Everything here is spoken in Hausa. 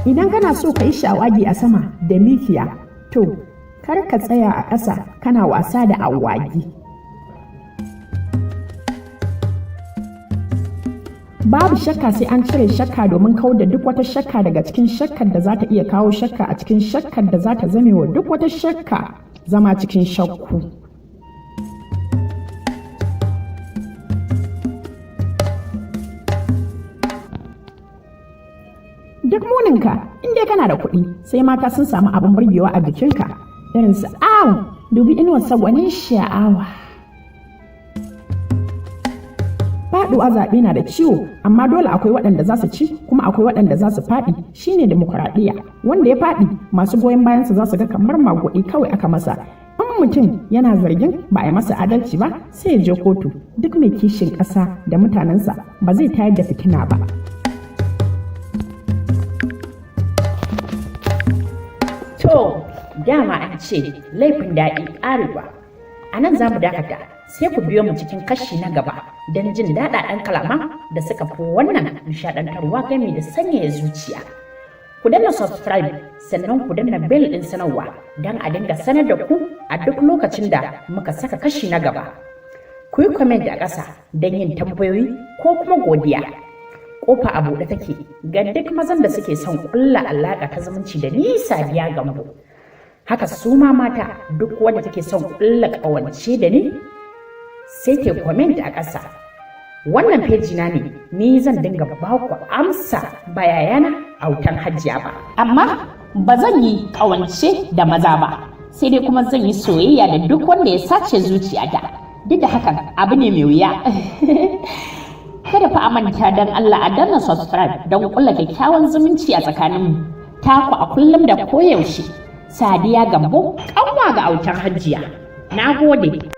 Idan kana so ka yi shawagi a sama da mikiya, to kar ka tsaya a ƙasa kana wasa da awagi. Babu shakka sai an cire shakka domin kawar da duk wata shakka daga cikin shakkar da za ta iya kawo shakka a cikin shakkar da za ta zame wa duk wata shakka zama cikin shakku. Duk muninka, in dai kana da kuɗi, sai mata sun samu abin burgewa a jikinka. Irin su aw, dubi inuwar gwanin sha'awa. Faɗuwa zaɓe na da ciwo, amma dole akwai waɗanda za su ci kuma akwai waɗanda za su faɗi. Shine dimokuraɗiyya. Wanda ya faɗi, masu goyon bayansa za su ga kamar maguɗi kawai aka masa. In mutum yana zargin ba a yi masa adalci ba, sai ya je kotu. Duk mai kishin ƙasa da mutanensa ba zai tayar da fitina ba. To, dama an ce laifin daɗi ƙarewa. A nan za mu dakata, sai ku biyo mu cikin kashi na gaba don jin daɗaɗɗen kalaman da suka fi wannan nishaɗantarwa gami da sanyaya zuciya. Ku danna subscribe sannan ku danna bell ɗin sanarwa don a dinga sanar da ku a duk lokacin da muka saka kashi na gaba. Ku yi comment a ƙasa don yin tambayoyi ko kuma godiya. Kofa a buɗe take ga duk mazan da suke son ƙulla alaƙa ta zumunci da ni Sadiya Gambo. Haka su ma mata, duk wanda take son ƙulla ƙawance da ni sai ke comment a ƙasa. Wannan feji na ne, ni zan dinga ba ku amsa ba yayana autan Hajiya ba. Amma ba zan yi ƙawance da maza ba, sai dai kuma zan yi soyayya da duk wanda ya sace zuciyata. Duk da hakan abu ne mai wuya. Kada fa a manta, don Allah a danna subscribe don kulla kyakkyawan zumunci a tsakaninmu. Taku a kullum da koyaushe, Sadiya Gambo, kanwa ga autan Hajiya. Na gode.